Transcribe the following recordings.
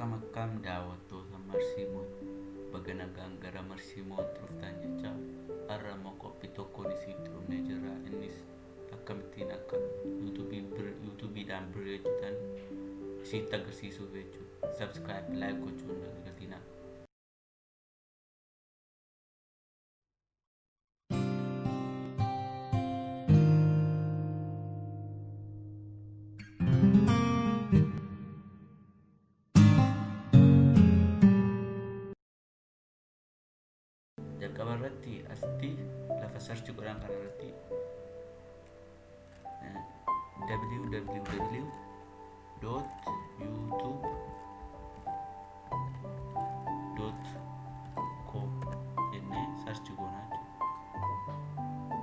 Akkam akkam daawwattoota Marsiimoo, baga nagaan gara Marsiimootti dhuftan jecha. Har'a immoo qophii tokkoon isinitti dhufnee jirra. Innis akkamittiin akka yuutuubiidhaan birrii hojjetan isinitti agarsiisuuf jechuudha. Subscribe, like gochuun hin dagatinaa. Jalqaba irratti asitti lafa search godhan kana irratti www.youtube.com jennee search goonaa jechuudha.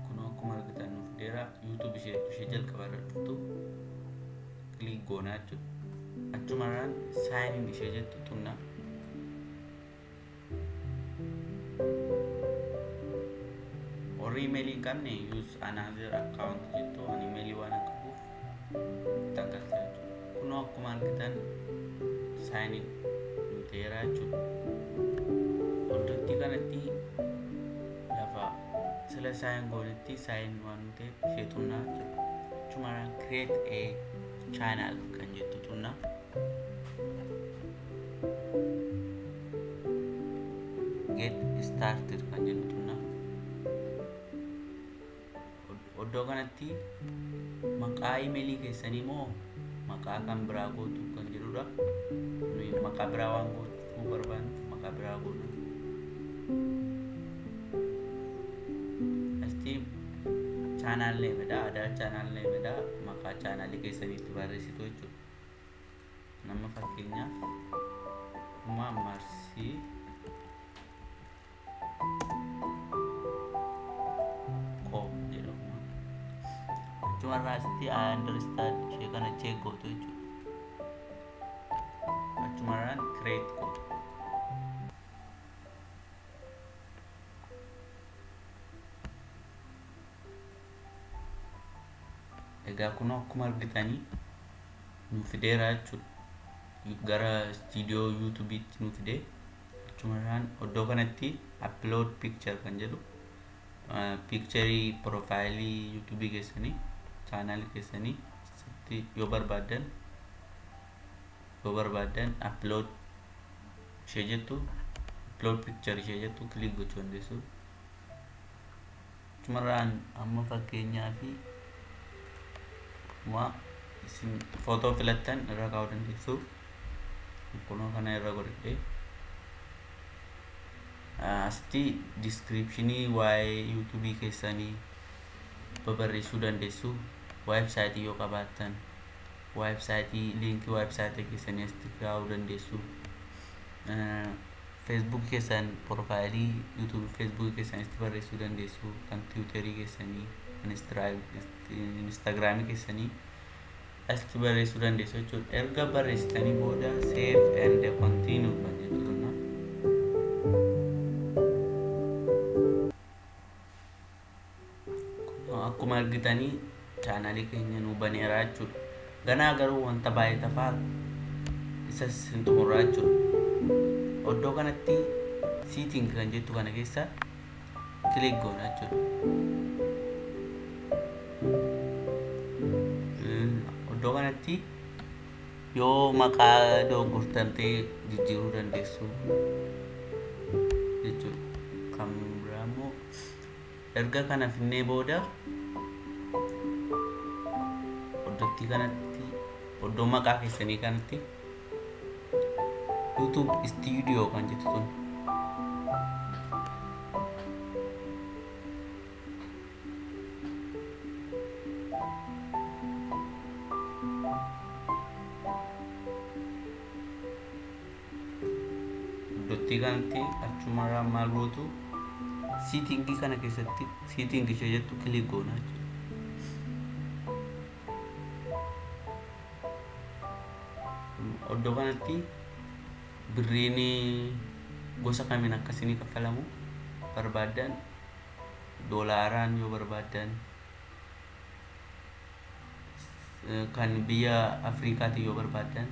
Kunoo akkuma argitan nuuf fideera. YouTube ishee jalqaba irra dhuftu click goonaa jechuudha. Achumarraan sign in ishee jettu xunna. Warri imeelii hin qabne use another account jettu, ani imeelii waan hin qabuuf ittan galcha jechuudha. Kunoo akkuma argitan sign in nu ta'eera jechuudha. Iddootti kanatti lafa sila sign goonetti sign waan nu ta'eef ishee xunnaa jechuudha. Achumarraan create a channel kan jettu xunna. Get started kan jedhu xunna. Iddoo kanatti maqaa imeelii keessanii moo maqaa kan biraa gootu kan jedhudha. Nuyi maqaa biraa waan gochuu barbaannuuf maqaa biraa goona. Asitti channel name dha. Aadaa channel name dha. Maqaa chaanaalii keessaniitti barreessitu jechuudha. Nama fakkeenyaaf Kumaa Marsii Koo jedhamu. Achumarraa asitti I understand ishee kana check gootu jechuudha. Achumarraan create gootu. Egaa kunoo akkuma argitanii nu fideera jechuudha. Gara istiidiyoo yuutuubiitti nu fidee, achumarraan iddoo kanatti upload picture kan jedhu piikcharii piroofaayilii yuutuubii keessanii, chaanaalii keessanii asitti yoo barbaaddan upload ishee jettu, upload picture ishee jettu click gochuu dandeessu. Achumarraan amma fakkeenyaa fi waa isin footoo filattan irra kaa'uu dandeessu. Kunoo kana irra godhadhee, asitti diskiripshinii waa'ee yuutuubii keessanii babarreessuu dandeessu. Waayibsaayitii yoo qabaattan waayibsaayitii, liinkii waayibsaayitii keessanii asitti kaa'uu dandeessu. Feesbuuk keessan, piroofaayilii yuutuubii feesbuukii keessan asitti barreessuu dandeessu. Kan tiwiiterii keessanii, kan instaagiraamii keessanii asitti barreessuu dandeessu jechuudha. Erga barreessitanii booda save and continue kan jettu tunna. Akkuma argitanii chaanaalii keenya nu baneera jechuudha. Ganaa garuu wanta baay'ee tafaa, isas hin xumurraa jechuudha. Iddoo kanatti setting kan jettu kana keessa click goona jechuudha. Iddoo kanatti yoo maqaa dogoggortan ta'e jijjiiruu dandeessu jechuudha. Kan biraa immoo erga kana finnee booda iddootti kanatti, iddoo maqaa keessanii kanatti YouTube Studio kan jettu tun, iddootti kanatti achumarraa maal gootu? Siitingii kana keessatti setting ishee jettu click goona jechuudha. Iddoo kanatti birriin gosa kamiin akkasinii kaffalamu barbaaddan, doolaaraan yoo barbaaddan, Kan biyya Afrikaati yoo barbaaddan,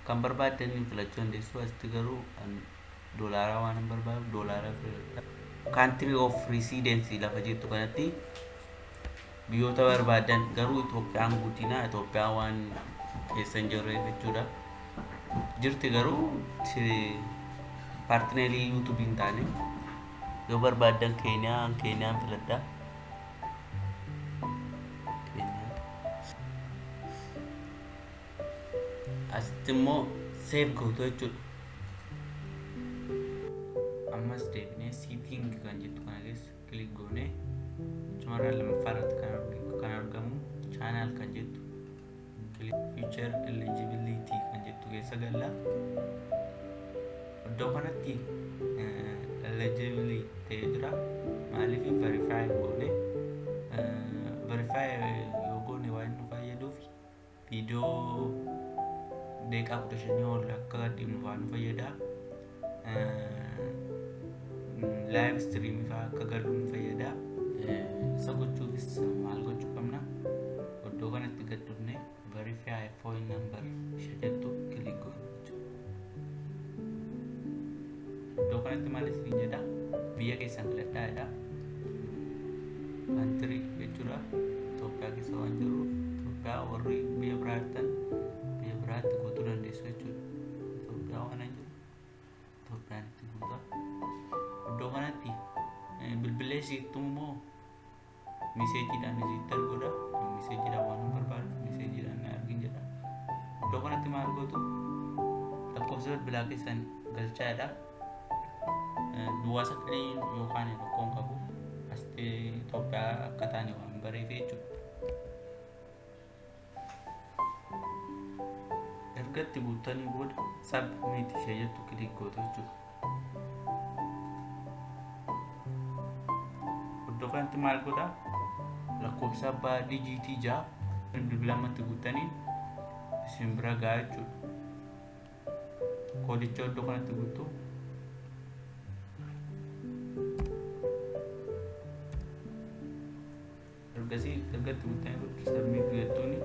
kan barbaaddan filachuu dandeessu. Asitti garuu doolaaraa waan hin barbaadu, doolaaraa filadha. Country of residence lafa jettu kanatti biyyoota barbaadan, garuu Itoophiyaan guddina Itoophiyaa waan keessa hin jirreef jechuudha. Jirti, garuu partnerii YouTubeii hin taane. Yoo barbaaddan Keeniyaa, Keeniyaan filadha. Keeniyaa. Asitti immoo save gootu jechuudha. Ammas deebinee setting kan jettu kana keessa click goonee, achumarraa lammaffaa irratti kan argamu channel kan jettu, feature eligibility kan jettu keessa galla. Iddoo kanatti eligibility ta'ee jira. Maaliif? Verify goone. Verify yoo goone waan nu fayyaduuf viidiyoo daqiiqaa 15 ol akka gadhiifnu fa'aa nu fayyada. Live streamii fa'aa akka galu nu fayyada. Isa gochuufis maal gochuu qabna? Iddoo kanatti gad dhufne verify phone number ishee jettu click goona jechuudha. Iddoo kanatti maal isin jedha? Biyya keessan filadhaa jedha. Country jechuudha. Itoophiyaa keessa waan jirruuf Itoophiyaa, warri biyya biraa jirtan biyya biraatti guutuu dandeessu jechuudha. Itoophiyaa waan hin jiru Itoophiyaan itti guuta. Iddoo kanatti bilbilee siittu immoo messageiidhaan isitti arguudha. Messageiidhaan waan hin barbaaduuf messageiidhaan na argin jedha. Iddoo kanatti maal gootu? Lakkoofsa bilbilaa keessan galchaadha. Duwwaa sagalii yookaan rakkoon qabu, asitti Itoophiyaa akka taane waan bareef jechuudha. Erga itti guuttanii booda submit ishee jettu click gootu jechuudha. Iddoo kanatti maal godhaa? Lakkoofsa abbaa dijiitii 6 bilbila ammatti guuttanii isin bira gahaa jechuudha. Koodicha iddoo kanatti guutuu. Ergasii erga itti guuttanii booda submit jettuuni.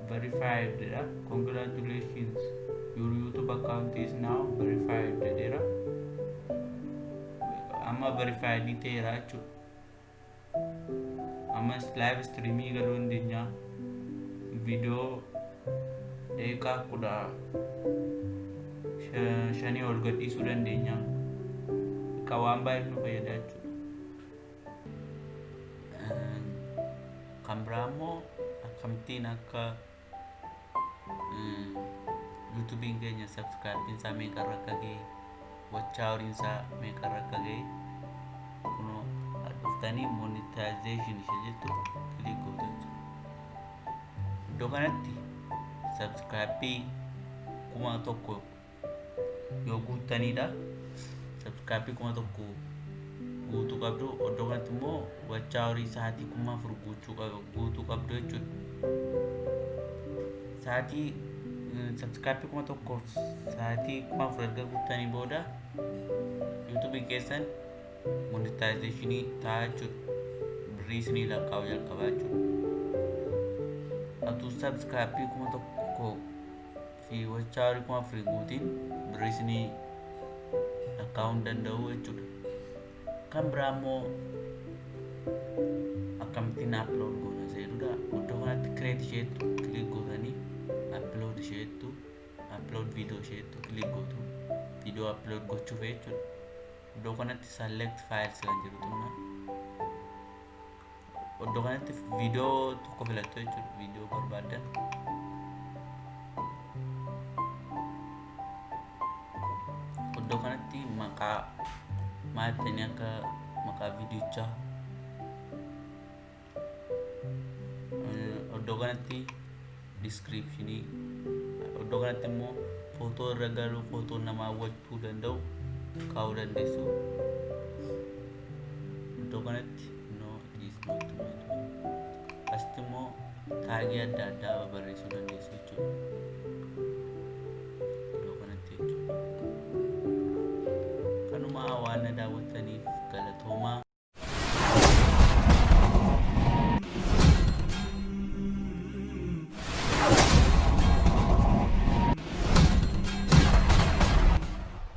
Verified jedha. "Congratulations, your YouTube account is now verified" jedheera. Amma verified ta'eera jechuudha. Ammas live streamii galuu dandeenya. Viidiyoo daqiiqaa 15 ol gadhiisuu dandeenya. Akka waan baay'eef nu fayyada jechuudha. Kan biraa immoo akkamittiin akka YouTubeiin keenya subscribeiin isaa meeqarra akka ga'e, watch houriin isaa meeqarra akka ga'e, kunoo dhuftanii monetization ishee jettu click gootu jechuudha. Iddoo kanatti subscribeii 1000 yoo guuttanidha. Subscribeii 1000 guutuu qabdu. Iddoo kanatti immoo watch hourii sa'aatii 4000 guutuu qabdu jechuudha. Sa'aatii subscribeii 1000f sa'aatii 4000 erga guuttanii booda YouTubeii keessan monetizationii ta'a jechuudha. Birrii isinii lakkaa'uu jalqabaa jechuudha. Atuu subscribeii 1000 fi watch hourii 4000 guutiin birrii isinii lakkaa'uu hin danda'u jechuudha. Kan biraa immoo akkamittiin upload goona jedhudha. Iddoo kanatti create isheettu click gootanii upload isheettu, upload video isheettu click gootu, viidiyoo upload gochuuf jechuudha. Iddoo kanatti select files kan jedhu xumna. Iddoo kanatti viidiyoo tokko filattu jechuudha, viidiyoo barbaaddan. Iddoo kanatti maqaa maal jettanii akka maqaa viidiyichaa, iddoo kanatti descriptionii, iddoo kanatti immoo footoo irra galuu, footoo nama hawwachuu danda'u kaa'uu dandeessu. Iddoo kanatti no, it is not meant. Asitti immoo tagii adda addaa barreessuu dandeessu jechuudha. Iddoo kanatti jechuudha. Kanuma. Waan na daawwattaniif.